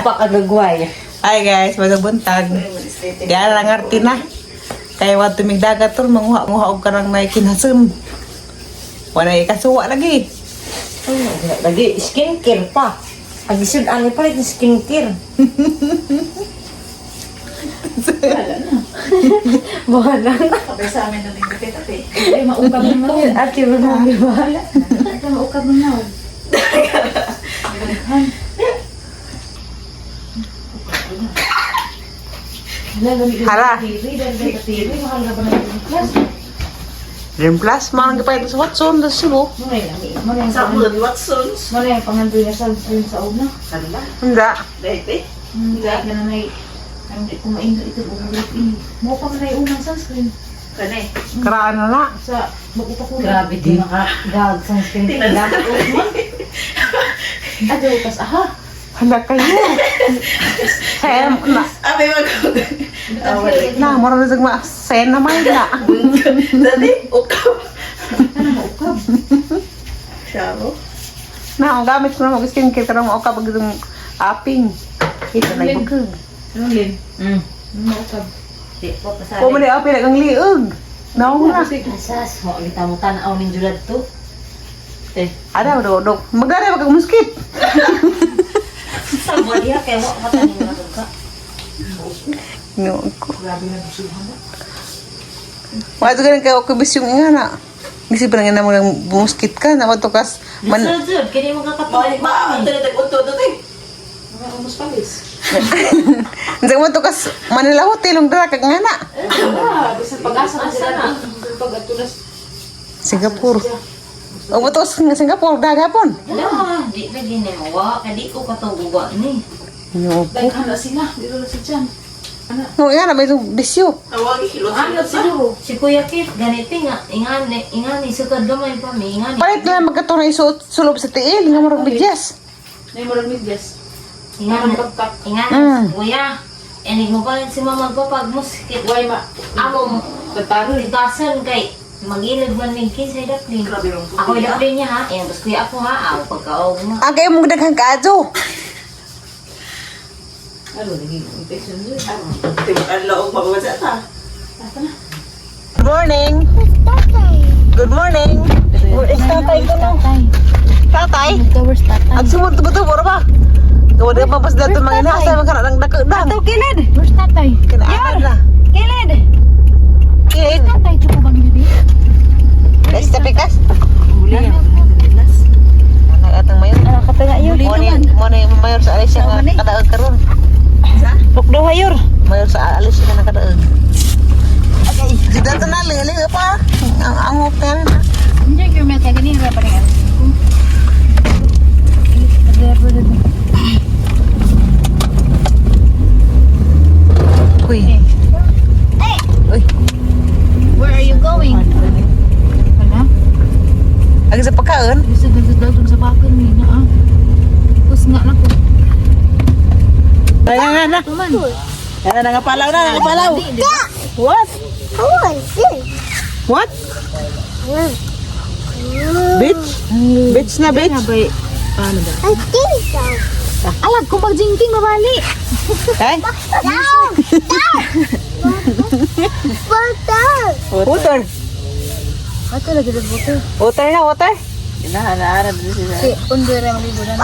Pakagagway. Hi guys, magabuntag. Diyan lang arti na. Kaya wa tumig dagat tur manguha-nguha og kanang may kinasem. Wala ikasuwa lagi. Lagi, skincare pa. Ang isod, ano pala yung skincare? Bahala na. Kapag sa amin na tingin eh. Ay, maukab mo na. Ate, wala na. Bahala. Ay, maukab mo na. Hala. Dream Plus, mga gipayat sa Watson, sa Cebu. Sa mga Watsons. Muna yung pangandoy na sunscreen sa una. Hala. Hindi. Dahil eh. Hindi ka na may hindi ko maingat ito ulit eh. Mo pa man ay unang sunscreen. Kani. Karaan na na. Sa magupakula. Grabe, di maka-gag sunscreen. Adyo tas aha. Hala kayo. Sem na. Ah, may mag... Ah, wala. Na, mura na sa mga sen na may na. Dali, ukab. Ano maukab? Siya mo. Na, ang gamit ko na mag-skincare karong o kapag itong aping. Ito na ibukag. Anong lin? Ano maukab? Di po, pasari. Kung mali aping ang liog. Naong na. Asas, mo ulit mo tanaw ning julad to. Eh, Ada, do, do. Magdari wag kang muskit. sa body ha, kaya mo katanin na ka. No, ko. Wala to ganun kayo kubis yung nga na. Kasi parang nga naman ng bumuskit ka na matukas man. Lisod, jud, kini mo kakatulog. Ma, ma, tali tag-unto to eh. Mga umus palis. Hindi mo tukas Manila Hotel ang dara kag nga na. Ah, bisan pag-asa na sila na. Bisan pag atulas. Singapore. O matukas nga Singapore dagapon. Wala, di na gini mo. Wa, kadi ko katong ni. No. Dahil na sila. Dito na si Chan. Ano? No, nga na may itong bisyo. Awag, hilot. Ano siguro? Si Kuya Kit, ganiti nga, ingani, ingani, sukad gamay pa mi, ingani. Palit na lang magkato na isuot sulob sa tiil nga murag bidyas. Nay mo lang midyas. Ingani, Pagkat. ingani, kuya. Enig mo pa rin si mama magpapag muskit. Why ma? Amo, Tataro eh. tigasan kay magilid man mig kinsay daplin. Grabe yung Ako daplin niya ha, yan bas kuya ako ha, ako pagkaog mo. Ang kayo mong daghang kaadyo. Ano, naging infection yun. Timukan loog, mababasa ta. Asa na? Good morning. Good morning. Where is tatay ko no? Tatay? Where's tatay? Ang sumod tubo-tubo ra ba? Gawa di pa pas dato mga inasa mga kanang dakdang. Kilid! Where's tatay? Kinaanad na. Kilid! Kilid. Tatay, chuko bang hindi? Let's tapikas. Anak atang mayor. Ah, katanga yun. Mo ni mayor sa Alicia nga kadaog karon. Pukdo hayor. Mayor sa Alicia nga nakadaog. Dito na lili pa. Ang angop yan. Hindi kayo may tagani na pa rin. Uy. Uy. Where are you going? Wala. Agi sa pagkaon. Bisa gagad daw sa bakon ni na ah. Pus nga na ko. Na na na. Tuman. Na na nga palaw na nga palaw. What? What? Bitch? Bitch na bitch? Paano ba? I think so. Alag kung pag-jinking mabali. Eh? Water. Ato lagi do buto. Water na, water. Hinahanaan na sila. Si undo ra malibo na.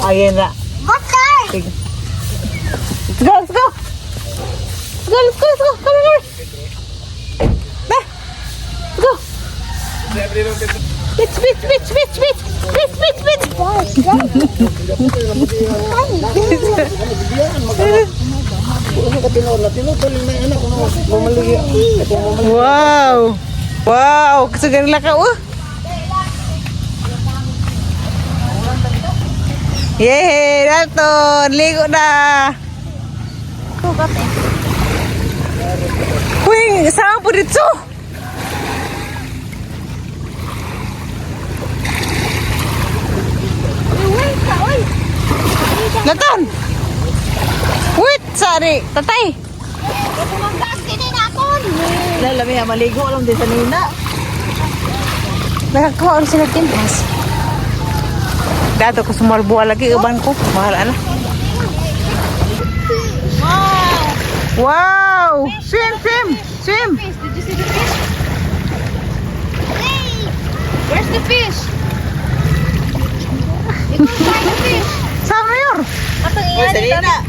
Ayan na. Water! Sige. Let's go, let's go! Let's go, let's go, let's go! Come here! Na! Let's go! Bitch, bitch, bitch, bitch, bitch! Bitch, bitch, bitch! Wow! Wow! Kasi ganun lang ka, oh! Yay! Dalton! Ligo na! Uy, saan po dito? Dalton! Wait! Sorry! Tatay! Lalami ha, maligo lang din sa nina. Nakakuha ulit sila timpas. Dato ko sumorbuwa lagi uban ko. Bahala na. Wow! Swim, swim, swim. Fish, did you see the fish? Where's the fish? You can find the fish. Sa mayor. Atong Uy, Selena.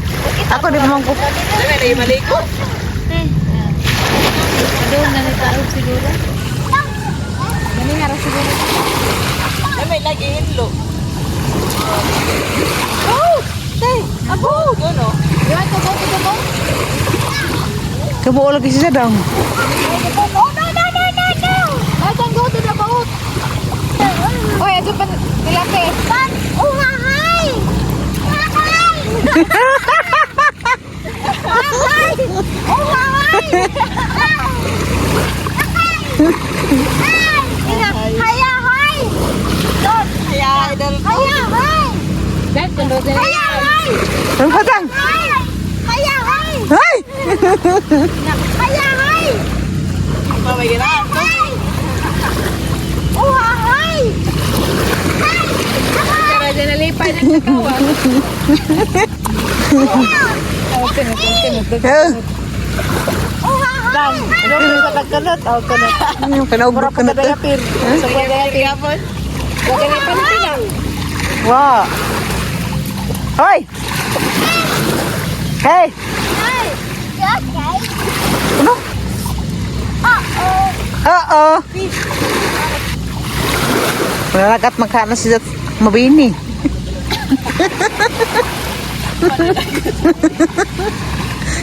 Ako di mo ko. Dami na yung maligo. Doon na nitaob siguro. Gani nga ra siguro. Dami lagi hinlo. Oh! Tay! Abo! Doon oh. You want to go to the boat? Kabuo lagi siya dang. Go to the boat. Oh, no, no, no, no, no! I can go to the boat. Oy, adto pa tilake. Pan, umahay! Umahay! Umahay! Umahay! Hayahay! Don! Kaya, idol. Hayahay! Hayahay! Ang patang. Hayahay! Ay! Hayahay! Mamay gina. Uhahay! Eh, Kanot, oh, kanot. yung kanaugro ka na to. Gapon. Wow. Hoy! Hey! Ano? Oo. Mananagat magkano siya mabini.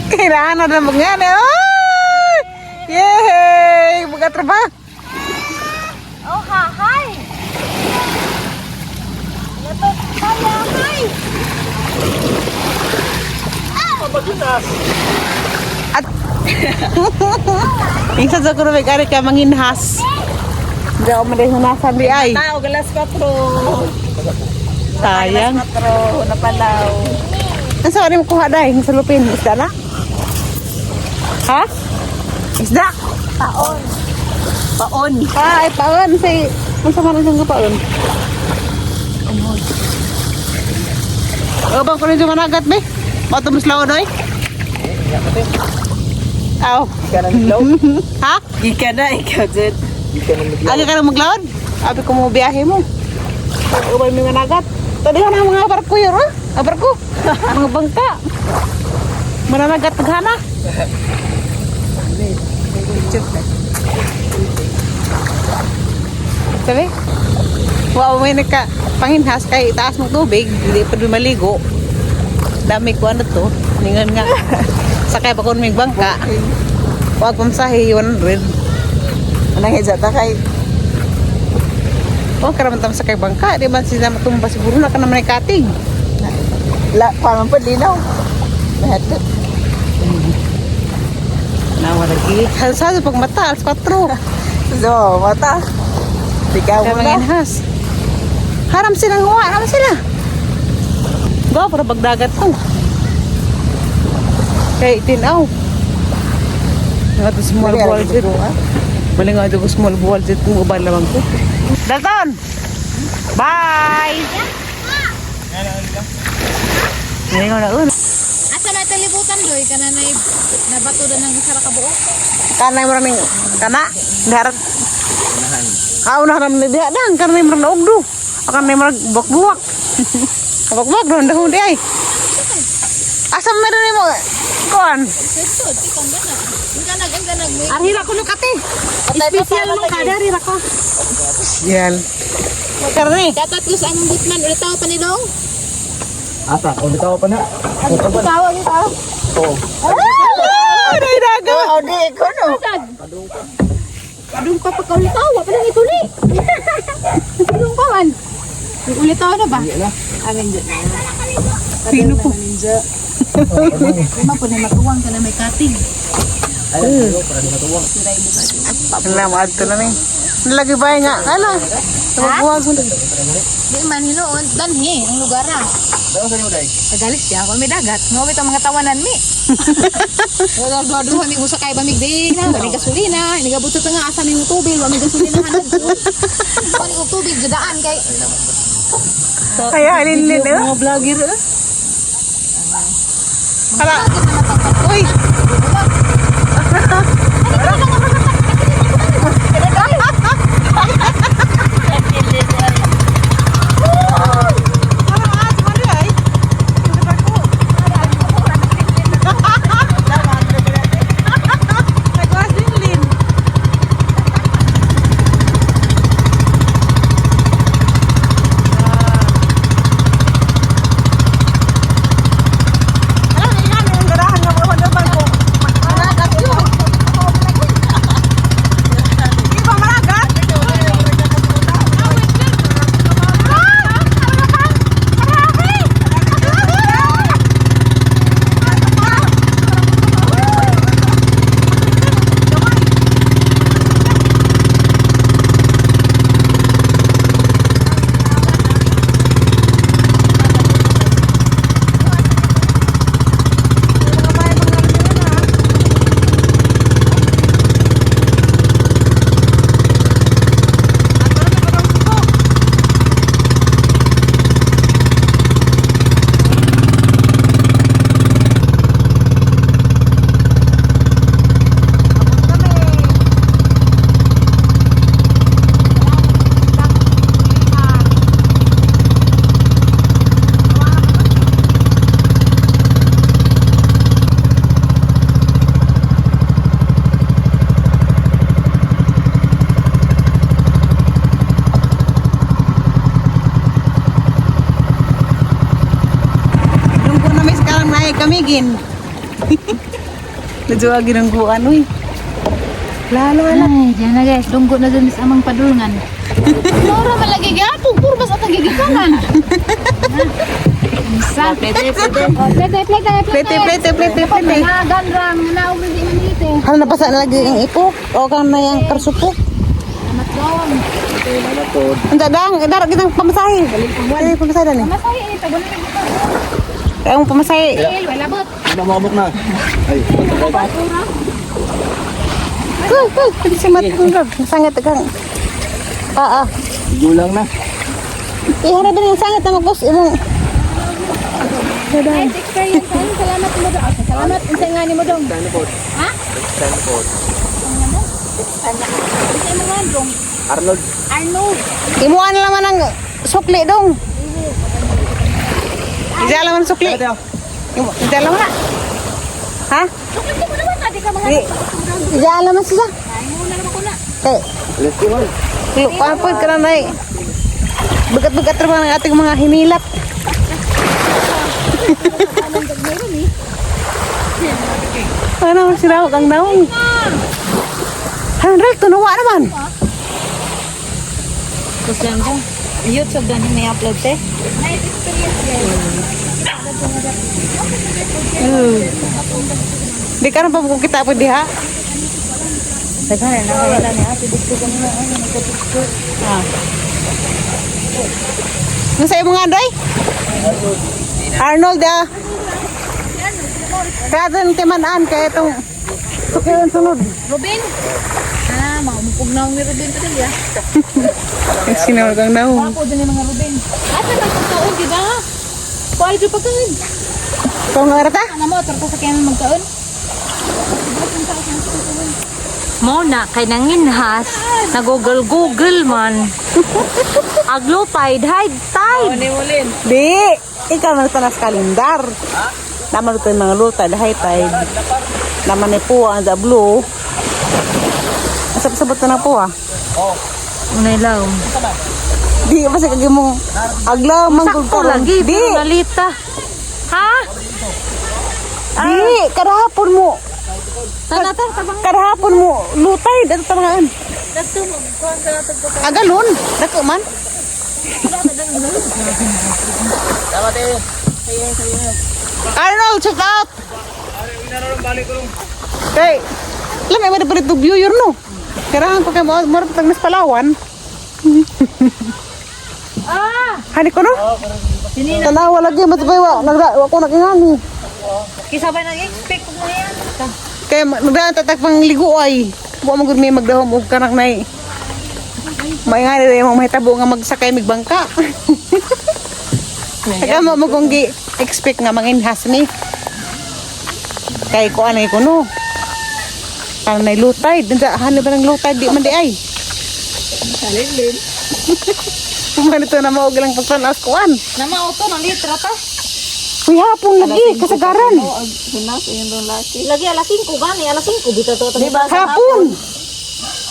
Kailangan na na magngani. Ay! Yay! Magatrabaho. Uhahay! Hayahay! At Minsan sa kuno may kari ka manginhas. Hindi ako maday hunasan di ay. Tao, galas 4. Sayang. 4, napalaw. Ang sa mo kuha dai sa lupin isda na? Ha? Isda? Paon. Ay, paon si unsa man ang paon? O bang kuno yung managat be? Mao mas laon oy? Aw. Ika na naglaw. Ha? Ika na, ikaw, Jed. Aga ka na maglaon? Abi ko mo biyahe mo. Ubay may managat. Tadi na mga barko yun, oh. Ah, barko. Mga bangka. Mananagat taghana. Sabi? Wow, may nagka panginhas kay itaas ng tubig, hindi pa doon maligo. Dami ko ano to. Ningan nga. Sakay pa kun may bangka. Wag pamsahi 100. Anang hija ta kay Oh, karaman tam sakay bangka, di ba sila matumba siguro na ka naman ay kating. La, parang pa linaw. Lahat. Nawa lagi. Kalsado pag mata, alas 4. So, mata. Ikaw Kaya mo na. manginhas. Haram silang huwa, haram sila. Go, para bagdagat ko. Kay tinaw. Nga to small Dali, ball ari, jit. Bali nga ito ko small ball jit kung ubal lamang ko. Dalton! Bye! Ngayon na una. Asa na talibutan doy kana na nabato na ng isa ra ka buok. Kanay mo raming kana darat. Ah, una ram ni diha dang kanay mo na ugdo. Akan nay mo buwak-buwak. Buwak-buwak doon dahon di ay. Asa meron nimo kuan? Sudto, ti kong gana. Ang ganag, ang ganag mo. Arhira ko kate. Special mo kada arhira ko. Yan. Karne. Dapat ko sa among butman ulit tao panilong. Asa, kung bitaw pa na. Tawag ikaw. Ah, day daga. Oh, di ko no. Padung pa pagkaulitaw, wa pa nang ituli. Padung pa man. Ulitaw na ba? Amin dyan. Sino po? Lima po na matuwang ka na may kating. Wala mo adto na ni. Lagi ba nga? Ala. Buwak mo. Di man hinuon, danhi ang lugar ah. Tagalis siya, kung may dagat, mo bitong mga tawanan mi. Wala duha duha mi usa kay bamig di na, wala gasolina, nagabuto ta nga asa mi mo tubig, wala may gasolina hanad. Wala ko tubig judaan kay. Kaya alinlin eh. Mga vlogger eh. Hala. Uy. Dunggo na may sekarang naik kamigin. Nadyo ginangguan uy. La la la. Ay, diyan na guys, dunggo na dun sa amang padulngan. Mura man lagi gyapon, purbas atang gigikanan. Sa plete plete plete plete Plete plete plete plete. Na ganrang na umi di manite. Hala napasa na lagi ang ipo. O kang na yung karsupo. Salamat dong. Ang dadang, idara kitang pamasahe. Ay, pamasahe na ni. Masahe eh, tago na dito. Kaya mong pamasahe. Eh, wala bot. Hindi na na. Ay, Kuy, kuy, pwede si mat kong gag. Sangat kang. Ah, ah. gulang na. Ihara din yung sangat na magbos imong. Nice experience. Ay, salamat mo dong. Salamat unsa nga nimo dong? Ha? Unsa mo nga dong? Arnold. Arnold. Imuan na naman ang sukli dong. Ija naman sukli. Ija naman na. Ha? Sukli mo naman tadi ka mga. Di. Ija naman siya. Ay, mo na naman ko na. Kay, Let's go. kapod ka na nay. Bagat-bagat naman ang ating mga hinilat. Ano, sila ang naong. Hanrel, tunawa naman. Kusang ko. YouTube ganin may upload te. Nice experience guys. Di ka na pa kita po diha. Daghan na nakakita ni ate dito kanina ano nagka-picture. Ah. Nasa imo nga, Andoy? Arnold, ah. Kaya doon timanaan, kaya itong sukilan sunod. Robin. Ah, maumupugnaw ni Robin pa dali ah. Sinawag ang naong. Ako din yung mga Robin. Asa ba pagkaon, di ba? Kuhay do pagkaon. Ikaw nga rata? Ano mo, torta sa kaya magkaon? Mo na kay nanginhas, nagoogle google man. Aglo tide, hide tide. Di! Ikaw na tanas kalendar. Naman ito yung mga luta, high tide. Naman ni Puwa, ang the blue. Asap-sabot na na Puwa. Unay lang. Di, basta kagi mong aglaw, manggol Sakto karon. lagi, Di! pero nalita. Ha? Di! Karahapon mo. Tana ta, tabang. Karahapon mo, lutay. Dato tamangaan. Agalon. Dako man. Arnold, check out! Kay, alam mo, may palit view yun, no? Kailangan ko kay mo, mura patag nas Palawan. Ah! Hani ko, no? Tanawa lagi, matubay, wa, nagda, wa ko nakingani. Kisa ba nag-expect ko mo yan? Kay, nagdaan tatag pang ligo ay. Wa mo gud may magdahom og kanak nay. May nga rin yung mahitabo nga magsakay migbangka. Taga mo mo kung gi expect nga manginhas ni. Kay ko anay ko no. Parang nay low tide. Dun sa hano ba ng low tide di man di ay. Salin. Kumano to na maog lang pagtanas kuan. Nama auto nang litra ta. Uy, hapon lagi kasagaran. Hinas ayun doon laki. Lagi alas 5 gani, alas 5 bitaw to. Di ba sa Hapon.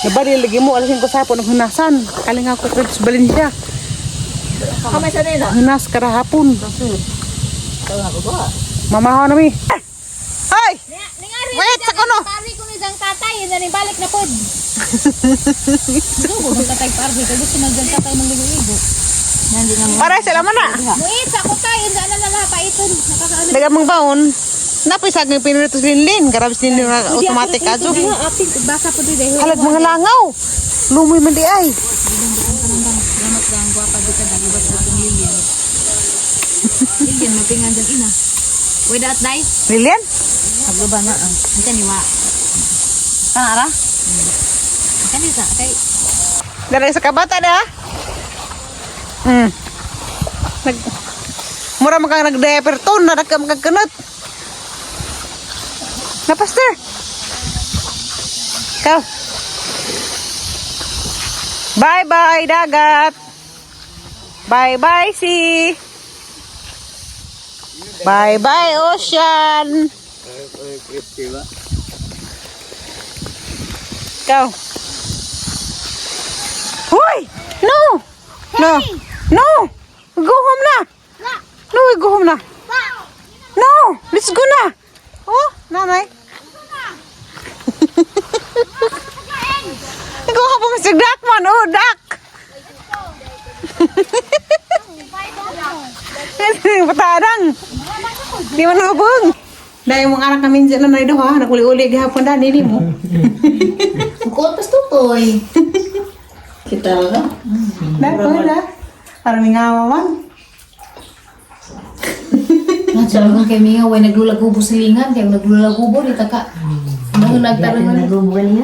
Nabali lagi mo alas 5 sa hapon ang hunasan. Kalinga ko kay Valencia. Kamay sa nila. Hunas kara hapon. Mamahaw na mi. Hoy! Wait, sa kuno. Pari ko ni dang tatay, na ni balik na pod. Dugo ng tatay pardi kay gusto man dang tatay mangligo-ligo. Para sila man na. Muit sa ko tay, na na na paiton. Nakakaano. Daga mong baon. Napoy sa aking pinurito si Linlin. Grabe si Linlin na automatic ajo. Basa po dito. Halag mga langaw. Lumoy man di ay. Salamat dang gwapa di ka dang ibat sa Lilian. Lilian mapingan dang ina. Wait at day. Lilian? Pagluba na ang. Ang kaniwa. Tara. Ang kanisa kay Dara sa kabata na. Nag Mura man kang nag-diaper ton na nagkamagkanot. Na pastor. Ikaw. Bye-bye dagat. Bye-bye sea. Bye-bye ocean. Ikaw. Hoy! No! No! No! We go home na! No, we go home na. No! Let's go na! Oh, nanay. Go ka pong si Duck man. Oh, duck! Patarang! Di man nabong. Dahil mong anak kami dyan na do ha. Naguli-uli gihapon da nini mo. Kuot pas tutoy. Kita na. Na, wala. Parang may nga man. Nga kay Minga way naglulagubo sa lingan kay naglulagubo di ta ka. Nung nagtarong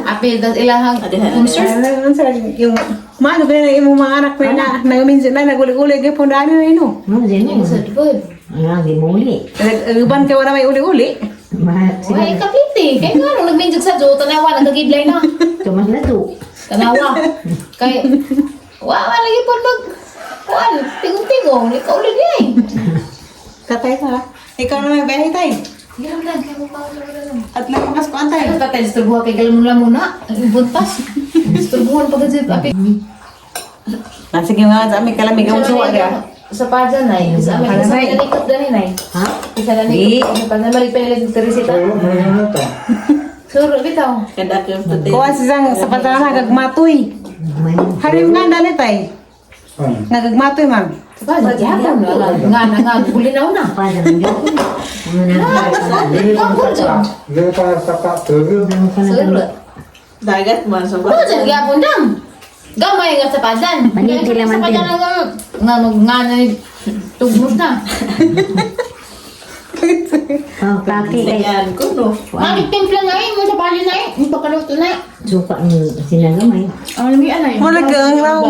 Apil tas ilahang concert. Ano sa yung maano ba na imong mga anak na na na naguli-uli gihapon da nini no. Sa good. Nag-uban kay wala may uli-uli. Way kapiti kay nga nung nagminjag sa jo tanawa nagkagidlay na. Tanawa. Kay wa wa lagi pud mag kuan tigong-tigong ni kauli ni ay. Tatay ka. Ikaw na may bahay tay. Gilam lang kay mo pa wala. At nagpakas ko antay. Ano tatay disturbuha kay galam muna buntas. Disturbuhan pa gud apil. Ah, sige mga sa amin kalamig ang suwa ga. Sa padyan ay, sa amin, sa nalikot dani nay. Ha? Isa na likot. Sa padyan malik pa nila sa Teresita. Suro bitaw. Kada ko pati. Kuha si sang sa patana nagagmatoy. Harim nga dali tay. Nagagmatoy ma'am. Sa padyan gihapon wala. Nga na nga gulinaw na. Suro. Dagat man sa Ano dyan gihapon dam? Gamay nga sa padyan. Sa padyan nga nga nga na tugmos na. Yan ko no. Bakit timpla na eh, mo sa padyan na eh. Yung pagkaluto na eh. Ang lami anay. Wala ka ang raw.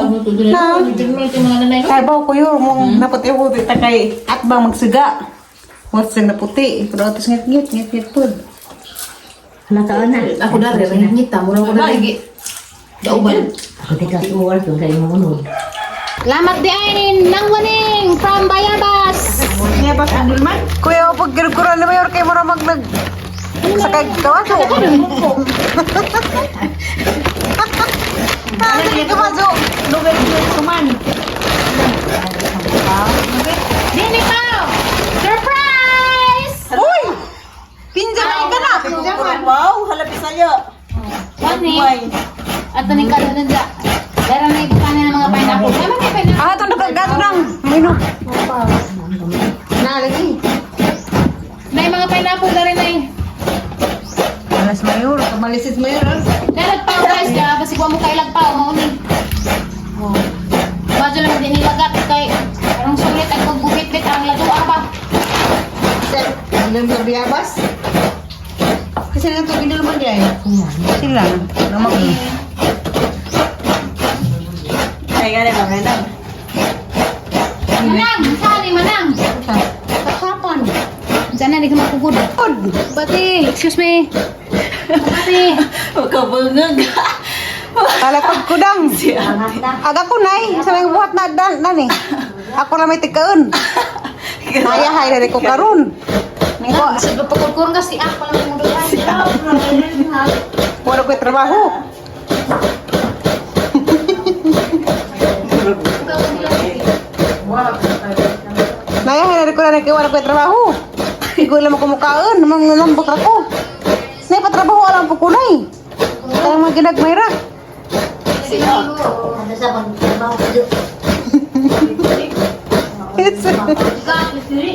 Na. Kay baw ko yun mong naputi ko ta kay at bang magsiga. What's na naputi? Pero atos ngit ngit ngit ngit pud. Ako na rin, ngita mo ko na lagi. Dauban. Lamat di ay nang waning from Bayabas. Niya ba man? Kuya pag kinukuran na mayor kay mura mag nag sakay kawaso. Ah, sige kawaso. Lugar kuman. Dini ka! Surprise! Uy! Pinjaman ka na. Wow, halapi sa'yo. Wani. At taning ka na dyan. Dara na ibutan ng mga pineapple. Tama may pineapple. Ah, ito nakagato ng mino. Nalagi. May mga pineapple na rin ay. Alas mayor, kamalisis mayor. Kaya nagpao guys ka, kasi kuha mo kay lagpao, mauni. Oh. Badyo lang din nilagat kay anong sulit ang pagbubit-bit ang latua pa. Ilang sa biyabas? Kasi nga ito, ginalaman niya eh. Sila. Namag. Kaya nga na mga Manang, saan ni Manang? Sana hindi ka makugod. Bati, excuse me. Bati. Kabungag. Talapag ko dang. Aga ko nay, sa may buhat na dan nani. Ako na may tikaon. Naya hay ko karon. Ko, sa pagkukurong kasi ako lang mo doon. Wala ko'y trabaho. Naya hay ko na kay wala ko'y trabaho. Igo lang ko mukaon, manglambot ako. Nay patrabaho alam po ko nay. Kaya mga ginagmay ra. Ano sa pagtrabaho ko doon?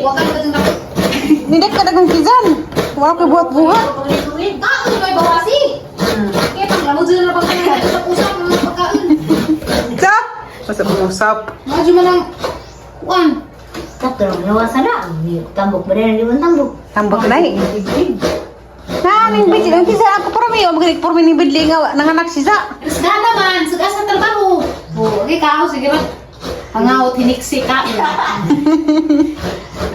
Wakan ka dun ako. Hindi ka dagang kizan. Wala ko'y buhat-buhat. Kaon may bawasi. Kaya pang lamod sila na pagkain sa usap mga pagkain. Sa? Usap-usap. Medyo man ang kuan. Katulong nawa sa na. Tambok ba rin? Di ba tambok? Tambak na eh. Naning bitch, ang kisa ako puro may magaling puro may bidli nga nanganak siya. Sa naman, sa sa trabaho. Oh, okay kao sige ba. Pangaot hiniksi ka.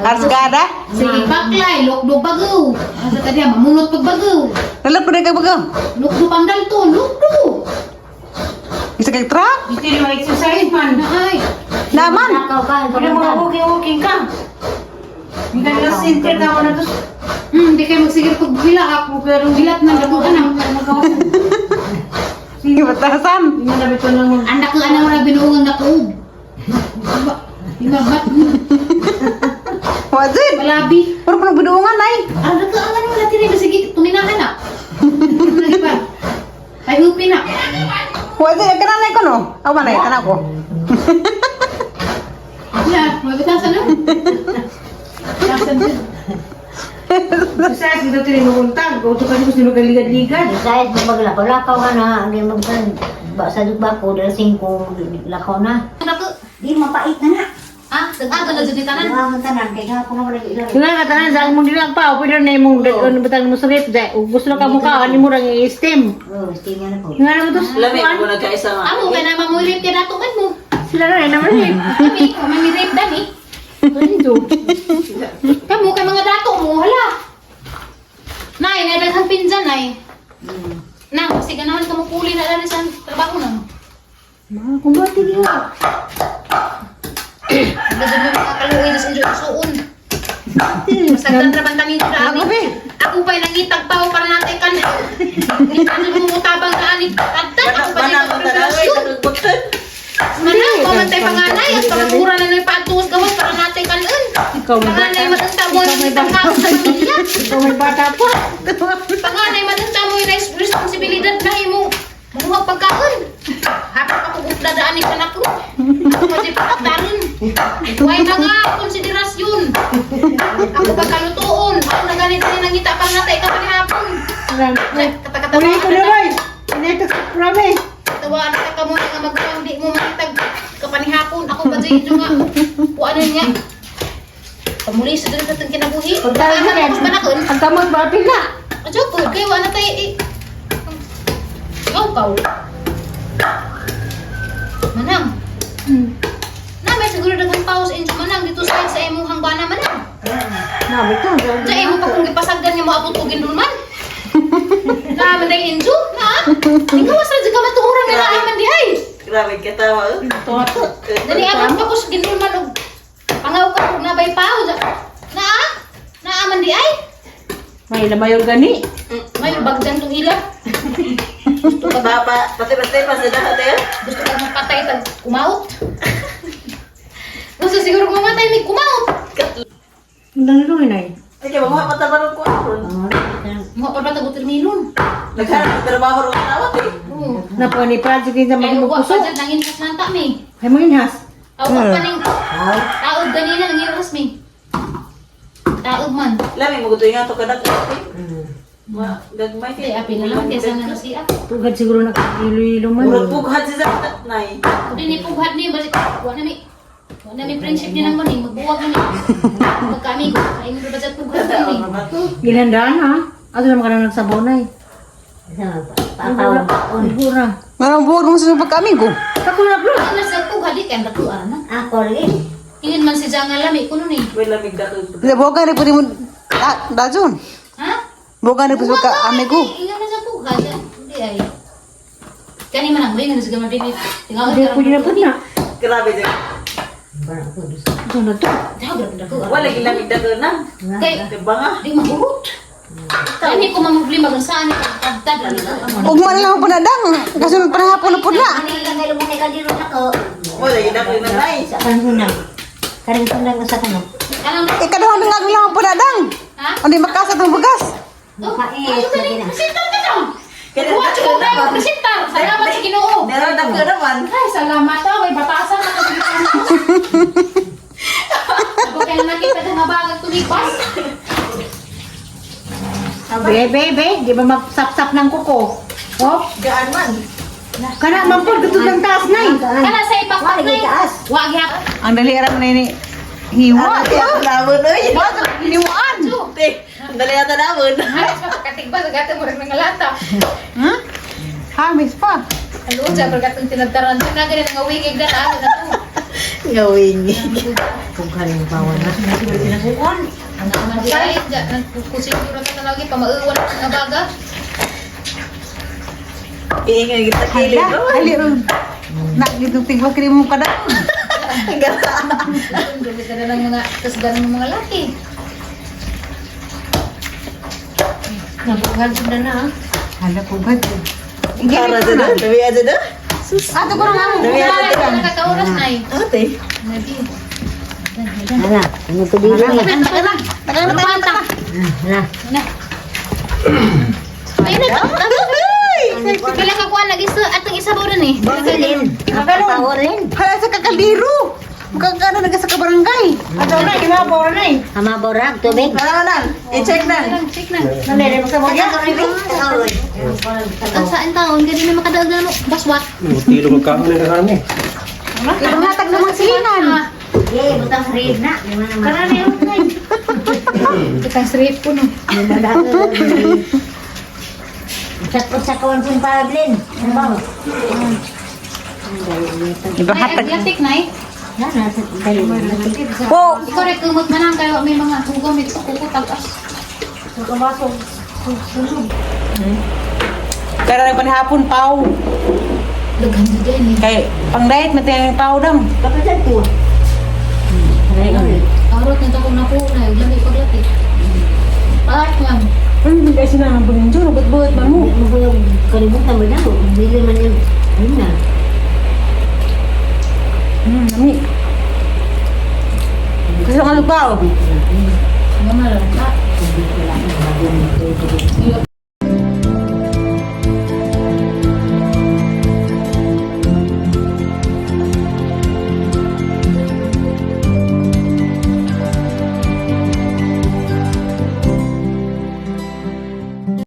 Arsgada. Sige baklay, lokdo bago. Asa tadi mamunot pag bago. Nalap ko na kay bago. Lukdo pangdal to, lukdo. Isa kay truck. Hindi mo exercise man. Ay, Naman. Nakaw ka. Wala mga walking-walking ka. Hindi ka na center ka na to. Di kayo magsigir pag bila ako pero gilat na dako anak. Batasan. Hindi na bito nang Anak ko anak ra binuungan na kuog. Imabat. Wajid. Walabi. Puro ko binuungan ay. Ang dako ang ano wala tiri sige tuminahan na. Lagi pa. Ay hupi na. Wajid ka na ko no. Aw manay kana ko. Ya, mabitasan na. Tasan din. exercise dito tinuuntag. Uto ka gusto mo galigad-ligad. Kahit maglakaw-lakaw ka na, hindi magtan ba sa bako dahil singko lakaw na. Dako. Di mapait na na. Ah, dag-aga na jud ni tanan. Mga tanan kay gahapon na wala ilan. Nga ka tanan sa imong dilag pa, pwede na imong dagon batang mo sulit dai. Ug gusto ka mukha ani mo rang i-steam. Oh, steam na po. Nga naman to. Lami ko nagkaisa nga. Amo kay na mamuirip kay dato man mo. Sila na naman eh. Kami, mamirip dani. Kamu kay mga dato mo, hala. Nay, nadaghang pinsan nay. Nang, kasi ganahan ka mo puli na lang sa trabaho nang. Mga kumbati niya. Gagawin mo mga kaluoy na sa inyo suon. Masagdan ra ban tanin sa Ako amin. be. Ako pa'y nangitag pa para natay kan. Hindi ka nang ka ani. Tagtan ako pa Bana ko dito tanaway, preparasyon. nagbutan. Manang, pamantay panganay at pamura na na'y paatuos gawas para natay kanon. Ikaw may Panganay bata. matanta mo yung itang sa pamilya. Ikaw may bata pa. Panganay matanta mo yung responsibilidad na imo. Mamuhag pagkaon. Hapon pa kong dadaan ni kanak ko. Ako pa di pagkataron. Huwag mga konsiderasyon. Ako pagkalutoon. Ako na ganito ni nangita pang natay ka panihapon. Katakatawa Uli ko na bay. Inay sa promise. Tawaan ka ka muna nga magkuang di mo makitag kapanihapon. Ako pa dyan nga. Puanan nga. Pamuli sa dun sa itong kinabuhi. Pagkaon Tama na na panakon. Ang kamot ba na? Adyo po, kay wala tayo eh. Ikaw kaw. Manang. Na may siguro daghang pause inyo manang dito sa sa imong hangbana manang. Na bito. Sa imo pa kung gipasagdan nga moabot og gindulman. Na man day injo na. Ikaw sa ka matuoran nga naa man di ay. Grabe katawa. Tuwa to. Dali abot pa ko sa gindulman og pangaw ka og nabay pause. Naa? Naa man di ay. May lamayor gani. May bagdan tong ila. Papa, pati-pati pa sa lahat eh. Gusto ka mapatay tag kumaot. Gusto siguro mamatay may kumaot. Ang dami ko inay. Sige, mamuha pa tabarong ko aron. Mga pa ba tag watermelon? Naghanap ng trabaho ron tawag eh. Oo. Na po ni project kinsa Kaya wa pa magpuso. dyan nangin nanta mi. Ay mo inhas. Tawag pa ning taog ganina nangin mi. Taog man. Lami mo gusto nga to kadak eh. Ma, gagmay Kay api na lang kaysa na siya. Tugad siguro na ilo-ilo man. Murag bughat si Zakat nay. Kung ni pughat ni basi wa na mi. Wa na mi friendship ni nang maning magbuwag na mi. Magkaamigo, ay mo ba dyan pughat ni. Gilhandaan ha. Ato naman ka na nagsabaw na eh. Pakaw. Siguro. Manang buhat mo sa pagkaamigo. Ako na bro. Ano sa pughat di kay dakuan na. Ako lagi. Ingin man si Janga lami kuno ni. May lamig dako. Boga rin po rin mo, dajon. Ha? Boga rin po sa ka amigo. Ingan man sa buka. Hindi ay. Kani man ang ingan sa gamay din. Tingawag Hindi pwede na po na. Grabe dyan. Ito na to. Wala lamig dako na. Kay Diba nga? di mahurot. Kani ko mamumblima kung saan tagtad. Ugma na lang po na dang. Kasunod pa na hapon na po na. Wala dako na nay. Sa kan hunang. Karing hunang sa kanong. Anong Ikaduha na nga lang po na dang. Ha? Hindi makasat ang bugas. Oh, Mapait, lagi na. Presentar ka dong. Kaya Kuha ka tayo, presentar. Salamat sa Ginoo. Meron dako naman. Ay, salamat ah. May batasan na kasi. Ako kaya nakita na nga bagag tumipas. Be, be, be. Di ba magsap-sap ng kuko? Oh, Gaan man. kana man po, gusto ng taas na eh. Kana sa ipakpak na Wala, taas. Wag hap. Ang dali aram na ini. Hiwa. Lamon oy. Hiniwaan. Te, ang dali ata lamon. Halos mapakatigba sa gato mo rin mga lata. Hmm? Hamis pa. Alo, sa pagkatong tinagtaran na ganun ang wingig na ano na to. Gawin. Kung karing bawan na. Ang naman di ay, nagkusiguro ka na lagi, pamauwan ang baga. Iingay kita kilid. Hala, dali ron. Na, gitong tigwa kini mo kada. Dumi ka na ng mga, kasgan ng mga laki. Nabuhan na na. ah. Hala po ba? Para dyan na. Dami aja na. Ato ko nga mo. Dami aja Wala na nakakauras na eh. Ate. Nagi. Hala, ano to dito na? Taka na. Taka na, taka na, taka na. Hala. Na. Ayun na. Pila ka kuha lagi sa atong isa ba eh. Lin. Paolin. Hala sa kakaldiro. Magkakano na ka sa kabarangay. Ato na, ima po na eh. Ama borag, tubig. Ano na? I-check na. Lang, check na. Nanere mo sa mga. Ang saan taon, gani na makadaog na mo. Baswat. Tilo magkaon na kami. Ibang hatag ng mga silingan. Ah, Eh, butang red na. Kana na yun na eh. kitang strip ko no. Usak-usak ka 1.5 lin. Ano ba? Ibang Ay, hatag. Atlantic na eh. Na, nasa dali. Po. Ikaw rin kumot man ang kayo may mga hugam ito kuko tagas. Kaya na panihapon, pau. Daghan na din eh. Kay pang diet matayan yung pau dam. Kapatid ko. Arot na akong nakuha yung lami paglapit. Paart man. Ano ba kasi na ang pagin Buhat-buhat man mo. Mabulog kalimutan mo na. Bili man yung yun na. Nami. Gusto ka lupaw.